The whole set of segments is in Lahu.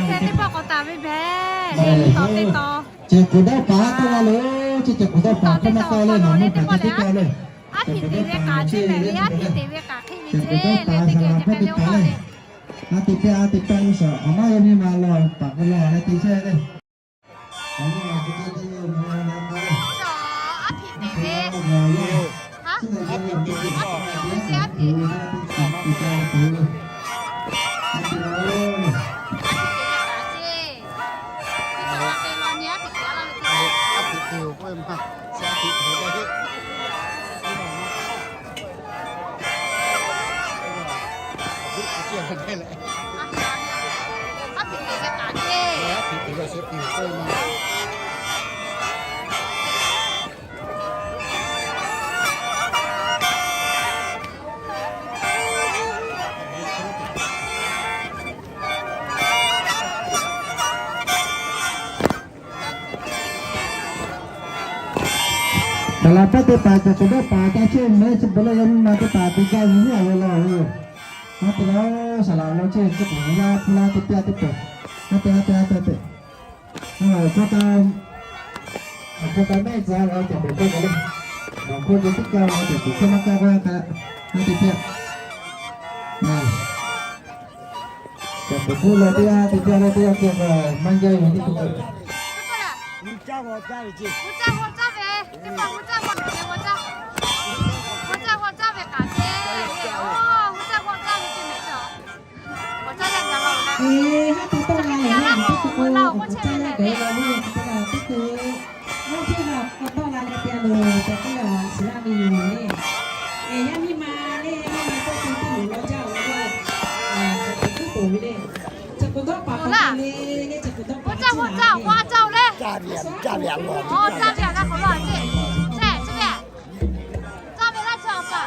Teˇ pawˆ k'awꞈ taˍ ve hpehꞈ le, mvuhˇ tawˍ teˇ taw. Ceh kuˬ dawˇ paˍ k'oˆ la le, ceh kuˬ dawˇ paˍ hk'oˆ maˇ k'oˆ le, nawˬ mvuhˇ paˍ teˇ pawˆ le. Aˉ hpiꞈ te ve k'aꞈ ceˇ le, aˉ hpiꞈ te ve k'aꞈ hk'e ve ceˇ le, teˇ geh hk'e le k'oˆ le. Aˉ te pehˇ, aˉ te pehˇ lo shaˍ, awˬ maˇ yaˇ miˇ ma law paˍ k'o law leh te chehˇ le. Aˉ hpiꞈ te ve, aˉ hpiꞈ te ve ceˇ, aˉ hpiꞈ. Saˍ laꞈ hpawˇ teˇ hpaˍ cawˬ kuˬ dawˇ paˍ ca chehˇ mehˉ chi bvuhꞈ leh yaˇ miˇ ma teˇ hpaˍ te gaˇ ve nyiˉ a ve law ve yoˬ. Maˇ te laˇ-oˬ, saˍ laꞈ law chehˇ chi kuˬ yaˇ hpu la teˇ pehˇ teˇ pehˍ. Maˇ te, maˇ te, maˇ te te. Awˬ hk'aw ka, awˬ hk'aw ka mehˆ tcuh a ve cawˬ kuˬ hkawˇ kaꞈ le. Awˬ hk'aw ka teˇ kaˇ ve cawˬ kuˬ hkawˇ maˇ kaˇ g'aˇ kaꞈ, maˇ te te. Cawˬ kuˬ hkawˇ la teˇ g'aˇ te te la teˇ g'aˇ te kaꞈ maˇ jaˇ ve teˇ hkawˇ kaꞈ. Eˬ, haˉ te tawˆ la leh, teˇ k'o, awˬ caˇ yaˇ gaˬ la ve teˇ k'o, teˇ k'o, mawˇ hpehˇ la k'awꞈ tawˆ la leh te a loˬ tehꞈ k'oˆ ve awˬ shiˍ laˇ ve yoˬ le. Eˬ, yaˇ miˇ ma le, yaˇ miˇ ma tawˇ te teˇ moˍ law jaˇ-oˬ ve, cawˬ kuˬ tuˉ poˬ ve le. Cawˬ kuˬ dawˇ paˍ k'awꞈ la le, le cawˬ kuˬ dawˇ paˍ k'awꞈ la le. Caˇ ve a, caˇ ve a k'awꞈ la ceˇ, ceˇ, ceˇ ve, caˇ ve laˇ cawˬ paˍ.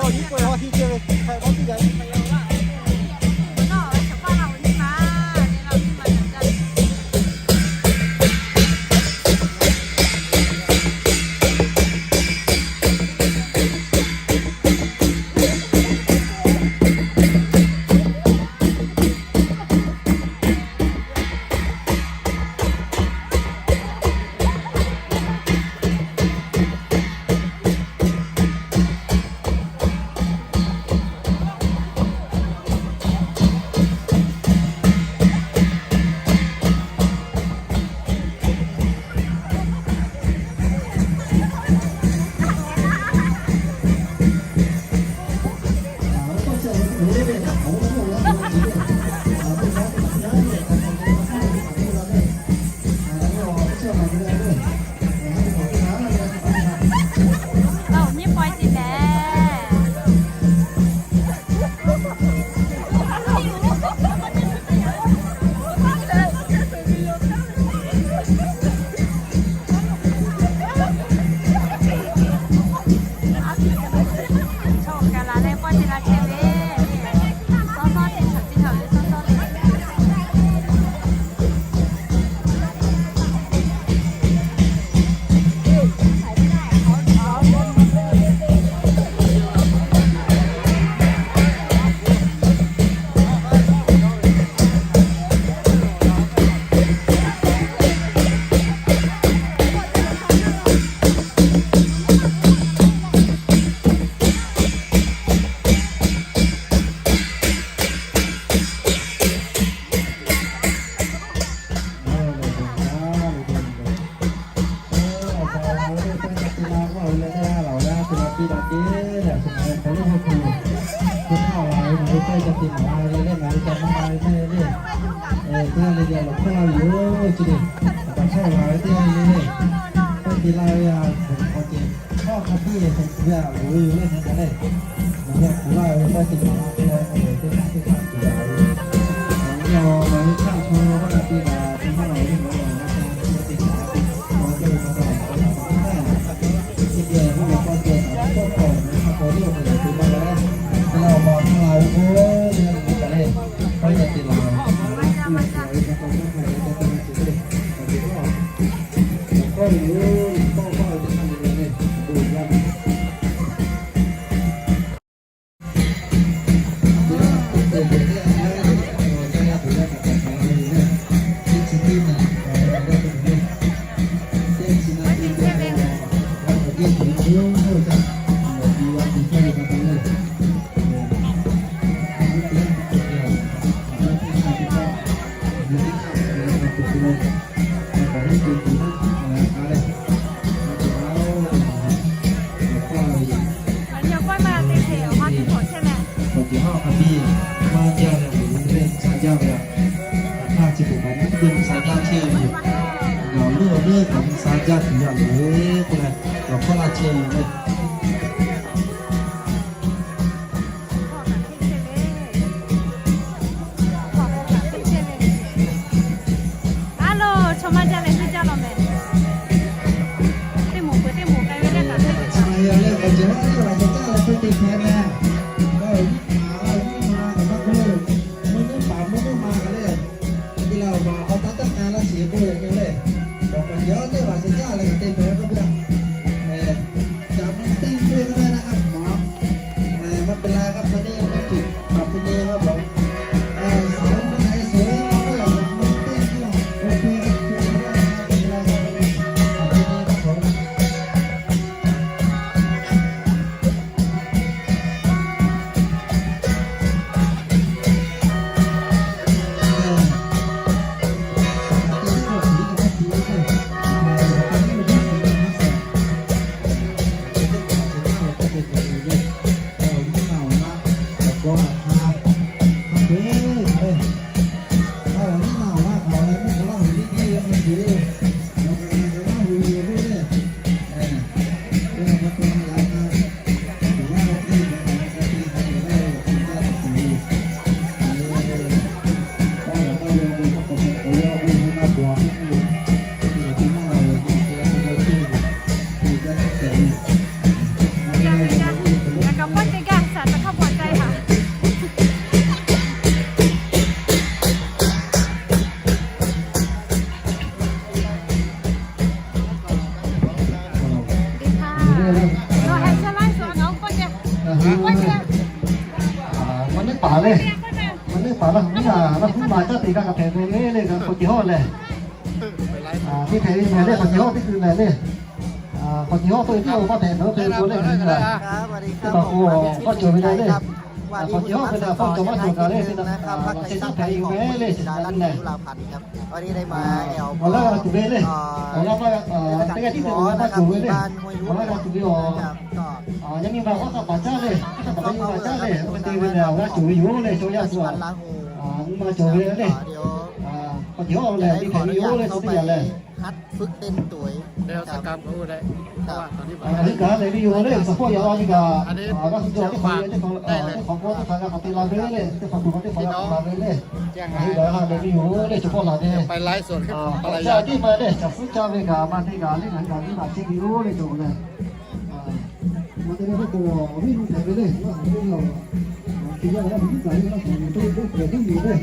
Awˬ nyiˇ pawehˇ te lehˬ. A lo, chaw maˇ jaˇ leh hiˆ jaˇ law mehˍ. Teˇ moˍ peuˬ teˇ moˍ k'ai ve leh kaꞈ teˇ ve taˍ. Ngaˬ kaꞈ pawehˇ te gaˇ Aˬ le, a neˇ paˍ Laˇ huˍ miˇ a, Laˇ huˍ miˇ ma caˇ te gaˇ kaꞈ hpehꞈ ve le le, k'awꞈ ceˬ hawˉ leh, teˇ hpehꞈ ve mehˍ le, k'awꞈ ceˬ hawˉ teˇ hkui mehˍ le, k'awꞈ ceˬ hawˉ k'oˆ ve tiˉ awˬ maˇ hpehꞈ ve k'o le, teˇ hpaˍ k'o maˇ cawˬ ve le le, k'awꞈ ceˬ hawˉ ve le, a paˇ cawˬ maˇ cawˬ kaꞈ le, te na laꞈ sheh caˉ hpehꞈ ve le, chi htaꞈ le. Awˬ laˇ g'a tuˬ ve le, awˬ laˇ maˇ, teˇ g'aˇ tiˉ te awˬ laˇ maˇ cawˬ ve le, awˬ laˇ g'a tuˬ ve awˬ, yaˇ miˇ ma awˬ hk'aˇ paˍ caˇ le, awˬ hk'aˇ paˍ yaˇ miˇ ma caˇ le, oˇ hk'e te ve le, awˬ laˇ cawˬ ve yoˬ le, chaw yaˇ tuˬ a, nyi ma cawˬ ve le, k'awꞈ ceˬ hawˉ leh teˇ hpehꞈ ve yoˬ le, chaw teˇ yaꞈ lehˬ. Heuˆ gaˬ leh ve yoˬ le, suhˍ hpawˇ yaꞈ la nyi kaꞈ, g'a tuˬ cawˬ teˇ hpaˍ, teˇ hpaˍ k'o teˇ hpaˍ g'a k'awꞈ te la ve le, teˇ hpaˍ tuˬ k'o teˇ hpaˍ g'a k'awꞈ la ve le. Heuˆ gaˬ leh ve yoˬ le, suhˍ hpawˇ laˬ ve, a, ca tiˉ ma le, caˬ suhˉ caˇ ve kaꞈ ma te kaꞈ le, ngaˬ hui kaꞈ viˉ maˬ chehˇ ve yoˬ le, cawˬ leh. Awˬ te leh k'o, awˬ viˉ nyi hpehꞈ ve le, Laˇ huˍ ve yoˬ. Awˬ te yaˇ Laˇ huˍ viˉ kaꞈ le, Laˇ huˍ ve teˇ hpaˍ teˇ hpaˍ le, a,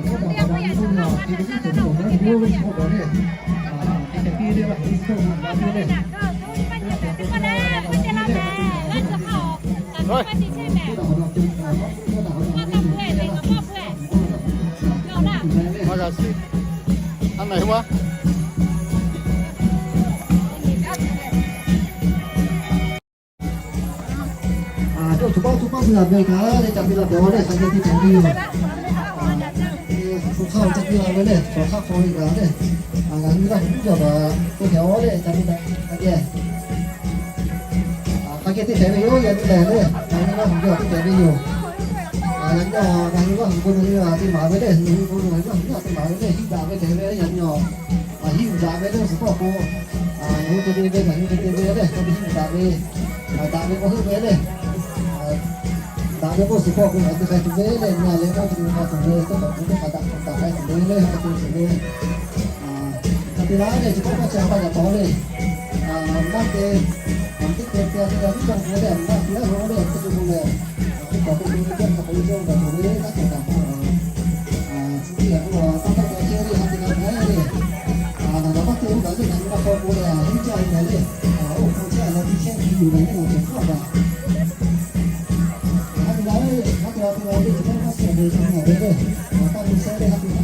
hk'aˇ kaꞈ hk'aˇ kaꞈ nyi teˇ nyi a, te ve teˇ cawˬ ve awˬ laˇ huˍ ve chi hk'aw kaꞈ le, a, te hk'e piˇ ve le, Laˇ huˍ ve chi hk'aw kaꞈ piˇ ve le. Aˬ, cawˇ tuˬ paˇ tuˇ paˇ tuˬ yaˇ ve kaꞈ le, ca te la pehˬ a le, ca te te pehˬ ve yoˬ. Suhˍ hk'aˇ ca te la ve le, suhˍ hk'aˇ hk'aw ve kaꞈ le, ngaˬ hui Laˇ huˍ tuˉ cawˬ kaꞈ te pehˬ a le, ca te pehˬ a le. Hk'aˬ hk'e te pehˬ ve yoˬ, yaꞈ nyi lehˬ le, ngaˬ hui Laˇ huˍ cawˬ te pehˬ ve yoˬ. Yaꞈ nyi ngaˬ hui Laˇ huˍ k'o ngaˬ hui te maˍ ve le, ngaˬ hui k'o ngaˬ hui Laˇ huˍ te maˍ ve le, hiˆ daꞈ ve hpehꞈ ve yaꞈ nyi a. Hiˆ daꞈ ve le, suhˍ hpawˇ k'o, ngaˬ hui te te ve, ngaˬ hui te te ve le, k'o hiˆ daꞈ ve, daꞈ ve k'o heuˆ ve le. Daꞈ ve k'o suhˍ hpawˇ k'o ngaˬ hui te k'ai tuˬ ve le, nyi a leh k'o te te k'ai tuˬ ve, teˇ hpaˍ k'o teˇ hk'aꞈ daꞈ daꞈ k'ai tuˬ ve le, k'ai tuˬ ve. Hk'aˬ te laˇ leh chi k'oˆ kaˇ chi a pa yaꞈ taw le. Maˇ te, teˇ te te te a viˉ cawˬ ve le, maˇ te laˇ lo le, teˇ te lo leh, teˇ hpaˍ k'o te te te hk'aˬ k'o le cawˇ kaꞈ tuˬ ve, taˇ cawˬ kaꞈ k'o, chi teˇ yaꞈ k'o taˇ taˇ cawˬ chehˇ le, ha te g'a mehˍ le. Ngaˬ maˇ te oˇ kaꞈ le, ngaˬ nyi ma hk'aw k'o leh hiˉ caˇ ve le. Oˇ hk'aw chehˇ a leh tiˇ chehˇ tuˬ yoˬ leh le, ngaˬ cawˬ hk'aˇ kaꞈ ha te g'a le, ha te g'a te g'a le, chi teˇ maˇ shehˍ ve chi ngaˬ ve le, taˇ te shehˇ le, ha te g'a.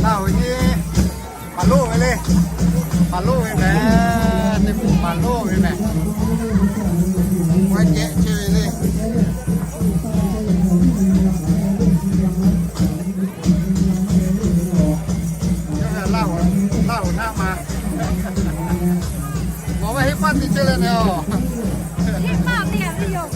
Laˇ huˍ nyi paˍ loˆ ve le, paˍ loˆ ve mehˍ, teˇ hpaˍ paˍ loˆ ve mehˍ, maˇ cehˆ chehˇ ve le. Laˇ huˍ, Laˇ huˍ naˆ ma. Mawˬ ve hiˆ paˆ te chehˇ leh neh oˬ. Hiˆ paˆ te yaꞈ ve yoˬ.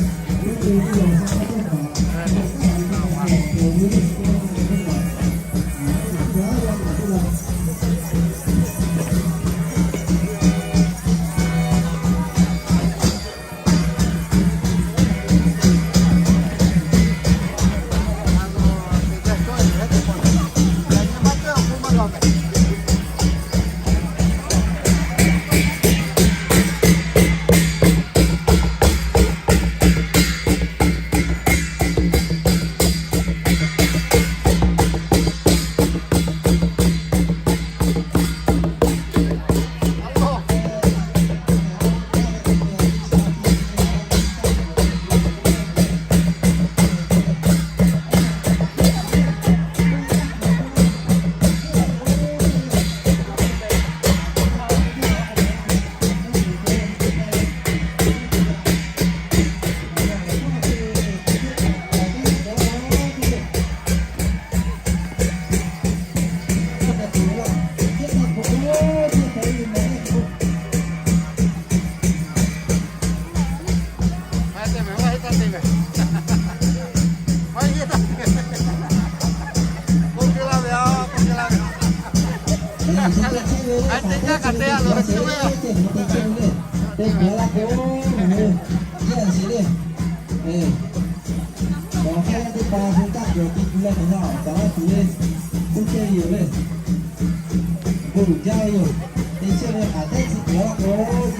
Awˬ hk'aw lo kaꞈ laˇ tuˬ le, teˇ chehˇ ve yoˬ le. Bon jaˇ ve yoˬ. Te chehˇ ve hk'aˬ tehˉ chi tuˬ a k'o,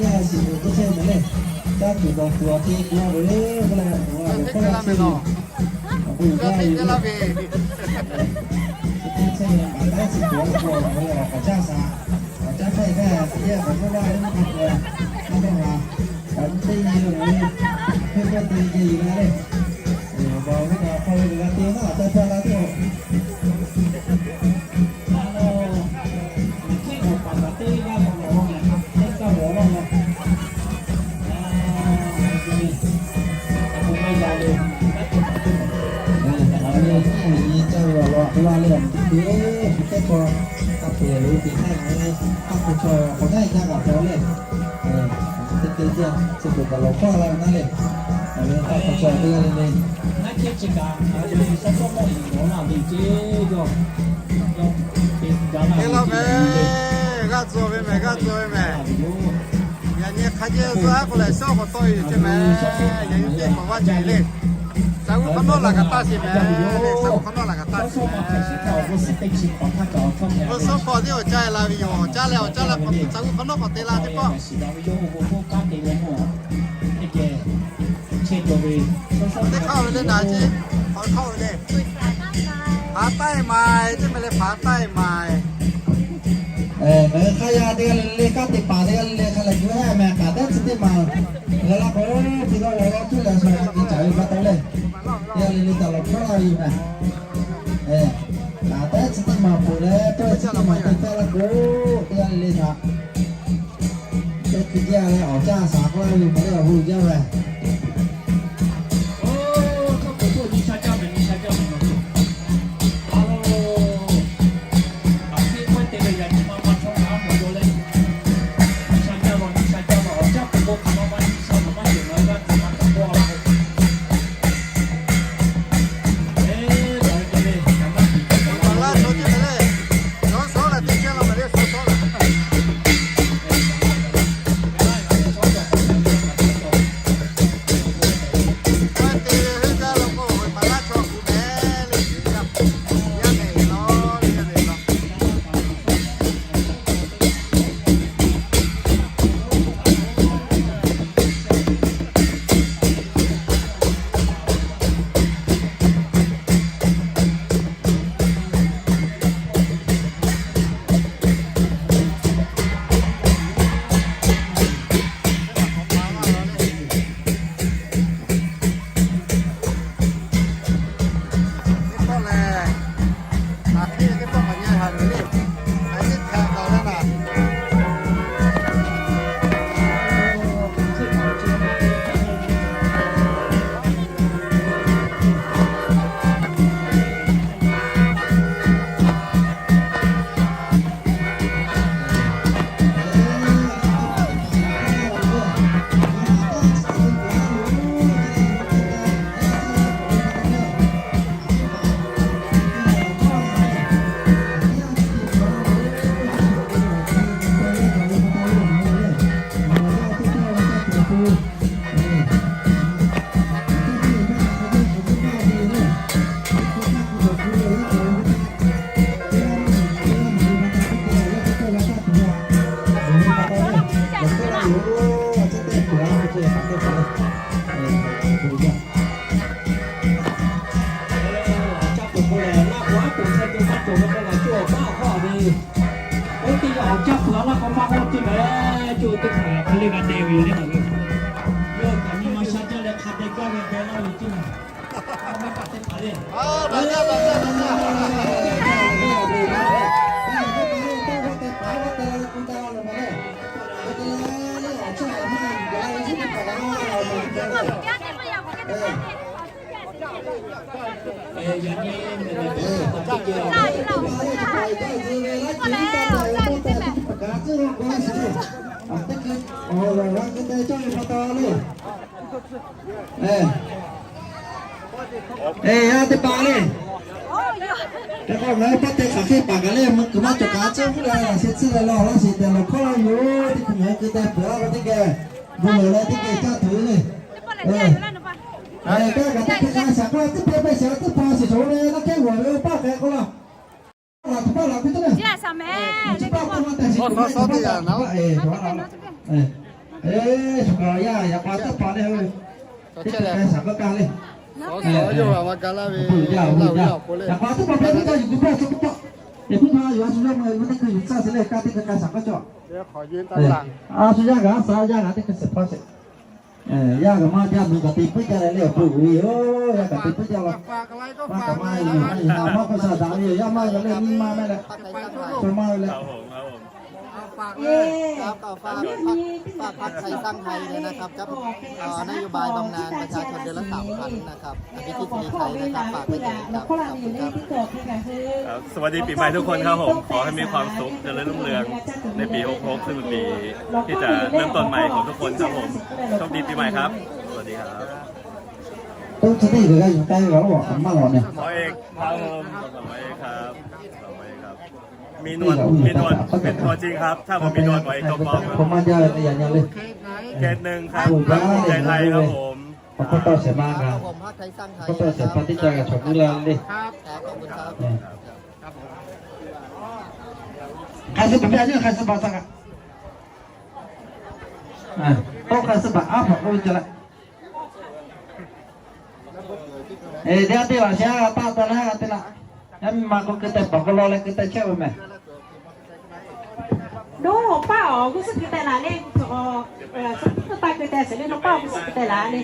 yaˇ shiˍ tuˬ teˇ chehˇ ve le. Caˇ tuˬ dawˬ tuˬ awˬ te k'o a ve le, k'oˆ leh awˬ hk'aw lo k'oˆ laˇ ve, bon jaˇ ve yoˬ. Teˇ chehˇ ve hk'aˬ tehˉ chi tuˬ a k'o, awˬ caˇ shaˍ, awˬ caˇ hk'aˇ hk'aˇ, teˇ g'aˇ k'awꞈ k'oˆ laˇ ve, maˇ k'awꞈ, maˇ k'awꞈ ha, awˬ teˇ nyi ve, hk'e k'oˆ te ve le. Awˬ bon ve awˬ hk'aw lo g'a te maˇ caˇ hpaˇ la teˇ-oˬ. Te la meh, g'aˇ tcuh ve meh, g'aˇ tcuh ve meh. Yaꞈ nyi hk'a jehˇ zuhˆ k'o lehˬ, shawˉ k'awꞈ tawˆ e ceh meh. Yaꞈ nyi teˇ hpaˍ vaˇ ceh le. Saˍ g'uˇ hk'awꞈ nawˉ laˬ kaꞈ taˇ sheˍ meh le. Saˍ g'uˇ hk'awꞈ nawˉ laˬ kaꞈ taˇ sheˍ meh. Veuꞈ suhˉ hpawˇ tiˉ awˬ caˇ e la ve yoˬ. Caˇ leh awˬ caˇ leh k'awꞈ saˍ g'uˇ hk'awꞈ nawˉ k'awꞈ te la teˇ pawˆ. Teˇ hk'aˇ ve le naˍ ce, hk'awꞈ hk'aˇ ve le. Hpaˍ taiˇ maiˍ teˇ meh le, hpaˍ taiˇ maiˍ. Ngaˬ hui hk'aˇ yaˇ teˇ g'aˇ le le, kanˉ te paˍ teˇ g'aˇ le le hk'a lehˬ gu heˆ meh, hk'aˬ tehˉ chi teˇ maˬ g'a laˇ k'o, teˇ g'aˇ g'a laˇ tuˬ leh sha g'a te caˍ ve pa taw le. Teˇ g'aˇ le le taˍ lawˬ hkawˇ laˇ ve yoˬ meh. Hk'aˬ tehˉ chi teˇ maˬ peuˬ leh, peuˬ chi teˇ maˬ te caˇ laˇ k'o, teˇ g'aˇ le le htaꞈ teˇ hkui jaˇ leh awˬ caˇ shaˍ k'oˆ laˇ ve yoˬ meh, awˬ hui jaˇ ve. Awˬ caˇ peuˬ a laˇ k'o maˇ k'oˆ ceˇ meh, cuˇ teˇ hpaˍ hk'e le g'a te ve yoˬ le. Yawˇ kaꞈ nyi ma sha jaˇ leh hk'a dehꞈ gaˇ ve beh laˇ ve ceˇ meh. Maˇ pa teˇ hpaˍ le. Eˬ, yaˇ teˇ hpaˍ le. Hk'e k'o ngaˬ hui pawˆ te hk'aˬ hk'e paˍ kaꞈ le, meuꞈ kuiˬ maˇ cawˬ kaꞈ tcuhˉ hpuˇ leh laꞈ sheh tcuhˉ leh law laˇ sheˍ tehꞈ lawˬ hkawˇ laˇ yoˬ. Teˇ hkui ngaˬ hui keu teh peuˬ laˇ k'o teˇ geh bon lawˬ leh teˇ geh caˇ tuˬ le. Kaˇ kaꞈ teˇ hk'e k'ai shaˍ k'oˆ, teˇ hpehˇ hpehˇ shaˍ teˇ hpaˍ shiˍ shawˍ ve naˇ kehˉ g'awˬ ve paˆ k'ai k'oˆ laˇ. Laˬ tuˬ paˆ laˬ piˇ teˇ mehˍ. Chi paˆ k'oˆ ma tehꞈ shiˍ k'oˆ ma, chi paˆ k'oˆ ma tehꞈ shiˍ k'oˆ ma. Eˬ, shuˍ kaꞈ yaˇ yaꞈ k'aw teˇ hpaˍ le, teˇ hk'e k'ai shaˍ k'oˆ kaˇ le. Yaꞈ k'aw teˇ hpaˍ hpehˇ teˇ ca yuˬ tuˬ paˆ chi k'oˆ paˆ. Eˬ, teˇ hpaˍ yuˬ a shu yaˇ ma yuˬ teˇ hk'e yuˬ caˇ sheˍ le, kaˇ teˇ hk'e k'ai shaˍ k'oˆ cawˬ. A shu yaˇ g'aꞈ a shu yaˇ g'aꞈ teˇ hk'e shiˍ hpaˇ sheˍ. Yaˇ g'aꞈ maˇ jaˇ mvuhˬ kaꞈ te puiˉ jaˇ leh le awˬ bon uiˍ ve yoˬ. Yaˇ kaꞈ te puiˉ jaˇ la. Maˇ kaꞈ maˇ yuˬ maˇ yuˬ maˇ k'oˆ sha daꞈ ve yoˬ. Yaˇ maˇ g'a le, nyiˇ maˇ mehˆ leh, chaw maˇ ve leh. ครับก็ฝาก ฝาก ฝากพรรคไทยสร้างไทยเลยนะครับ ครับ เอ่อ นโยบายบำนาญประชาชนเดือนละสามพันนะครับ อภิสิทธิ์มีชัยนะครับ ฝากไปถึงครับ ขอบคุณครับ ครับ สวัสดีปีใหม่ทุกคนครับผม ขอให้มีความสุขเจริญรุ่งเรืองในปีหกหก ซึ่งเป็นปีที่จะเริ่มต้นใหม่ของทุกคนครับผม โชคดีปีใหม่ครับ สวัสดีครับ Tawˇ chi teˇ g'aˇ yuˬ k'ai g'a lo a maˇ lawˬ neh. ร้อยเอ็ดครับผม ร้อยเอ็ดครับ ร้อยเอ็ดครับ มีหนวด มีหนวด เป็นตัวจริงครับ ถ้าผมมีหนวด ร้อยเอ็ดตัวปลอมครับ Hk'aˬ ma jaˇ ve yaꞈ nyi le. เขตหนึ่งครับ พรรคภูมิใจไทยครับผม K'oˆ tawˇ shehˍ ma g'a, k'oˆ tawˇ shehˍ hpaˇ teˇ ca g'a chaw guˇ la le. ใครซื้อบัตร ไม่เอา ยื่น ใครซื้อบัตร สัก อ่ะ โต๊ะ ใครซื้อบัตร อ้าว ผมก็จะละ Eˬ, teˇ g'aˇ teˇ g'aˇ shehˍ g'a taˆ taw leh g'a teˇ laꞈ. Yaˇ miˇ ma k'o keu teh paˍ k'o law leh keu teh chehˇ ve mehˍ. Dawˇ paˆ awˬ g'uˇ suhˉ keu teh laˬ le, suhˉ taˆ keu teh sheˍ le, dawˇ paˆ awˬ g'uˇ suhˉ keu teh laˬ le.